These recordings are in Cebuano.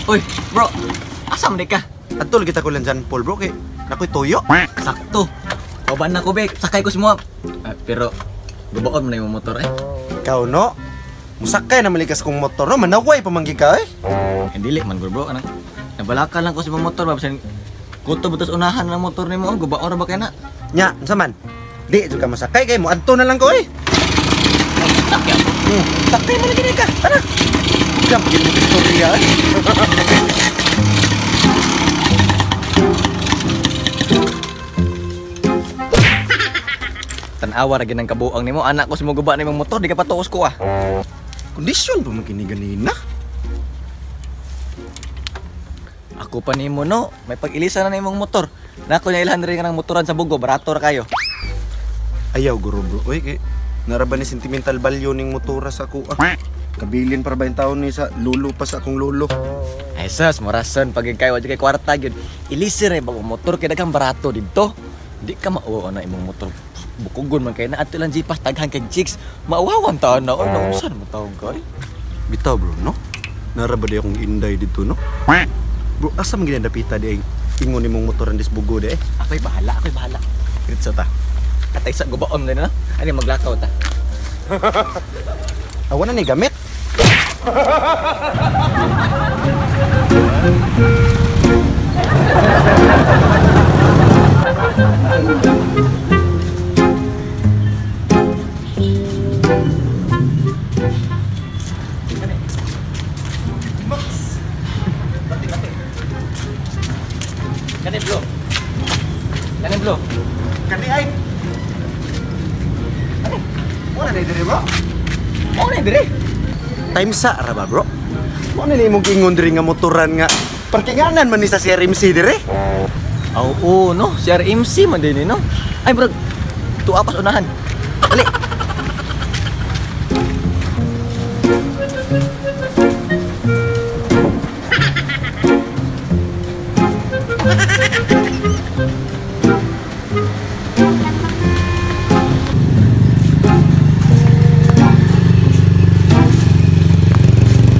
Uy, bro. Asa man ka? Adto kita ko lang dyan, Paul, bro. Kay nakoy toyo. Sakto. Kauban na ko, be. Sakay ko sa mga. Pero gubaon man na yung motor eh. Ikaw no? Musakay na malikas kong motor no? Manaway pa man ka eh. Hindi man bro, anang nabalaka lang ko sa motor ba bisan kuto butos unahan ng motor nimo, gubaon ra ba kay na? Nya, unsa man? Di jud ka masakay kay mo adto na lang ko eh. Sakay ako. Sakay mo lagi ka. Tara. Jump gid mo istorya eh. Tan-awa ra gid ang kabuang nimo, anak ko sa mo guba nimong motor, di ka patuos ko ah. Kondisyon pa man kini ganina. Ako pa nimo no, may pag-ilisa na nimong motor. Nako na ilhan rin ka ng motoran sa Bugo, barato ra kayo. Ayaw guro bro, oy kay naraba ni sentimental value ning motora sa ako ah. Kabilin para ba yung taon ni sa lulo pa sa akong lolo. Ay sus, morason pag kay wa kay kwarta gyud. Ilisi ra bagong motor kay daghang barato didto. Di ka mauwa na imong motor. Bukugon man kay na adto lang Gpass daghan kay chicks. Mauwawan ta na oy, naunsan mo tawag kay? Bitaw bro no. Naraba di akong inday didto no. Bro, asa man ginadapita di ingon nimong motor ang Bugo di eh? Ako'y bahala, ako'y bahala. Diretso ta. Katay sa gubaon din no? Ani maglakaw ta. Awa na ni gamit. Kani bro. Kani bro. Kani ay. Ano? Wala na dire bro. Mao na dire. Time sa ra ba bro? Mo na nimong ingon diri nga motoran nga parkinganan man ni sa CRMC dire. Oo no, CRMC man din no. Ay bro, tuwa pas unahan. Dali.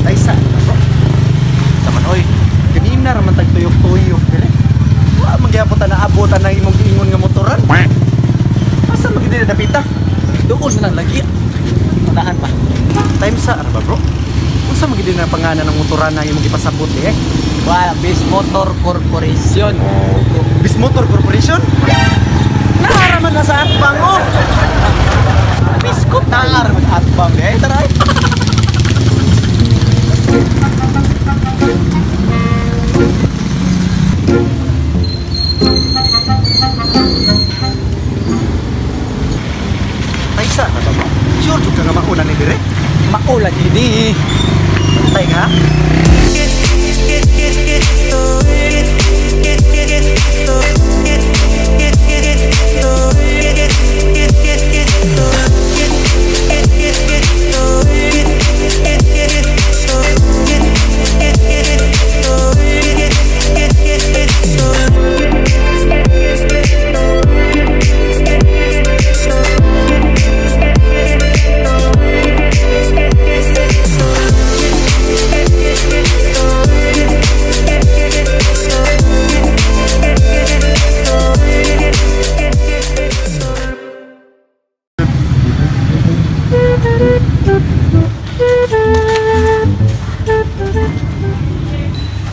Ay sa bro. Saman oy, ganina ra man tag tuyok-tuyok dire. Wa man gyapon ta naabotan ang imong giingon nga motoran. Asa man gid dapita? Doon na lang lagi. Unahan pa. Time sa ra ba bro? Unsa man gid na pangalan ng motoran na imong gipasabot eh? Wa, Bis Motor Corporation. Bis Motor Corporation? Naara man na sa atbang oh. Biskot naara man sa atbang eh. Tara. Ay sa na ba bro? Sure jud ka nga mauna ni dire? Maula gini. Tay nga.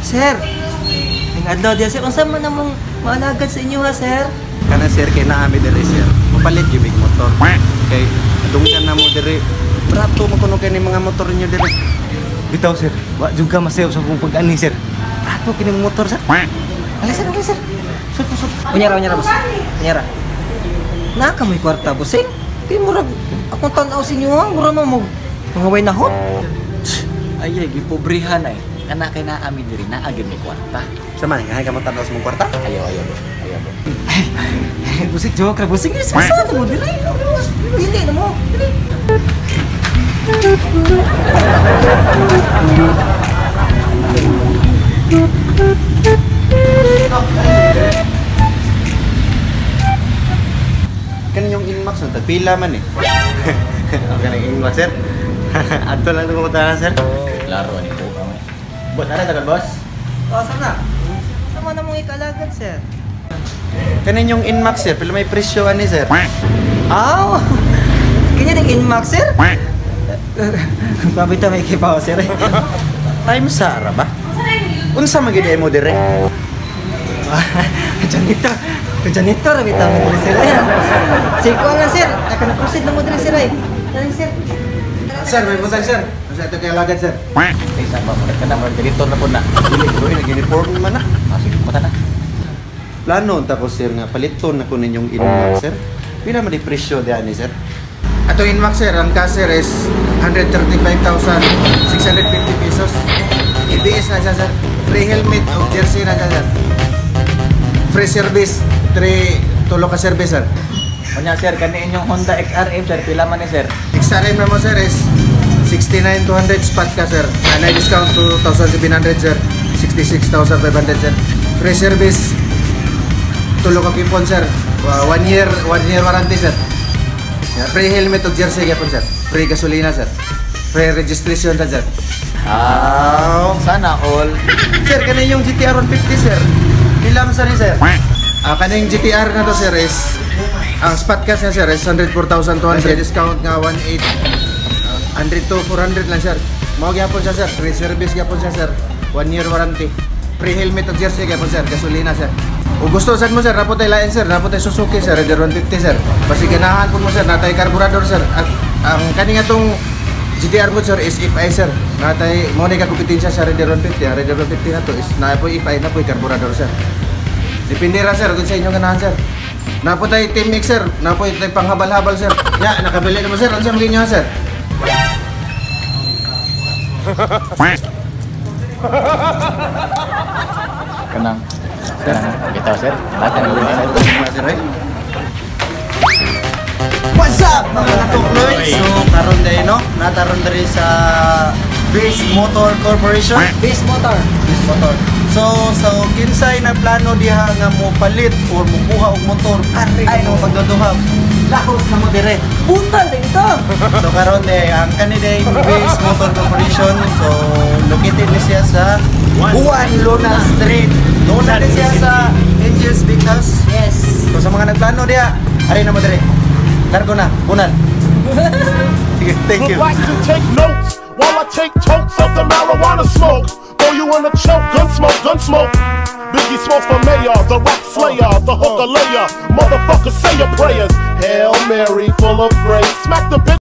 Sir, ang adlaw diya sir, unsa man namong maanagad sa inyo ha sir? Kana sir kay naami dire sir. Mapalit gyud mig motor. Kay adunggan na mo dire. Brato mo kuno kay ni mga motor niyo dire. Bitaw sir, wa jud ka masayaw sa akong pag-ani sir. Brato kini motor sir. Ali sir, ali sir. Sir, sir. Unyara, unyara boss. Unyara. Naa ka mo'y kwarta boss eh. Kay murag akong tan-aw sa inyo ha, mura man mo mga way nahot. Ay ay gipobrihan ay. Kana kay naami diri naa gyud may kwarta. Sama nga ka mo tan-aw sa mong kwarta? Ayaw ayaw bro. Ayaw bro. Ay, busik joke ra busik. Sa mo diri. Hindi na mo. Dili. Kani yung Inmax no, tagpila man eh. Okay lang Inmax sir. Adto lang ko ta sir. Klaro ani po kami. Boss, ana tagal boss? O, sana. Sama na mong ikalagad, sir. Kanin yung Inmax, sir, pila may presyo ani, sir? Aw! Kanya ng Inmax, sir? Grabe ta may kipaw, sir. Time Sara ba? Unsa man gid mo dire? Janitor. Janitor, bitaw mo diri, sir. Sige ko lang, sir. Ako na proceed na mo diri, sir. Ay. Dali, sir. Sir, may buntag, sir. Unsa ato kay alagad, sir? Taysa ba mo ka na murag janitor na po na. Dili ko nag-uniform man na. Ah, sige, mata na. Plano unta ko, sir, nga paliton na ko ninyong Inmax, sir. Pila man di presyo di ani, sir? Ato Inmax, sir, ang cash, sir, is 135,650 pesos. ABS na siya, sir. Free helmet o jersey na siya, sir. Free service, 3 tulo ka service, sir. Unya sir, kani inyong Honda XRM, sir, pila man ni, sir? XRM na mo, sir, is 69,200 spot ka, sir. Anay discount 2,700, sir. 66,500, sir. Free service, tulo ka pipon, sir. 1 year, 1 year warranty, sir. Yeah, free helmet ug jersey gyapon, sir. Free gasolina, sir. Free registration ta, sir. Ah, sana all. Sir, kani yung GTR 150, sir. Pila man sa ni, sir? Ah, kaning GTR na to, sir, is ang spot cash niya, sir, is 104,200. Discount nga 18 100 to 400 lang, sir. Mao gyapon siya, sir. Free service gyapon siya, sir. 1 year warranty. Free helmet ug jersey gyapon, sir. Gasolina, sir. O gusto sad mo, sir, naa po tay lain, sir, naa po tay Suzuki, sir, Raider 150, sir. Basi ganahan po mo, sir, naa tay karburador, sir. At ang kani nga tong GTR mo, sir, is FI, sir. Naa tay mo ni ka kompetensya sa Raider 150. Ang Raider 150 na to is naa po FI na po karburador, sir. Depende ra, sir, kung sa inyong ganahan, sir. Naa po tay Team Mix, sir. Naa po tay panghabal-habal, sir. Ya, nakabili na mo, sir. Unsa man inyo, sir? Kanang kanang bitaw, sir. Bata na sir. Sir, eh. What's up, mga katukloy? So karon dahil no, nataron diri sa Base Motor Corporation. Base motor. Base Motor. So kinsay na plano diha nga mo palit or mukuha og motor, ari ay mo pagduduha. Lahos na mo dire. Buntal din ito. So karon eh ang kani Base Motor Corporation, so located ni siya sa Juan Luna Street. Doon na din siya sa Angel's Big House. Yes. So sa mga nagplano diha, ari na mo dire. Largo na, bunal. Sige, thank you. Would like to take notes while I take totes of the marijuana smoke. Throw you in a choke, gun smoke, gun smoke. Biggie Smalls for mayor, the rap slayer, the hooker layer. Motherfucker, say your prayers. Hail Mary, full of grace. Smack the bitch.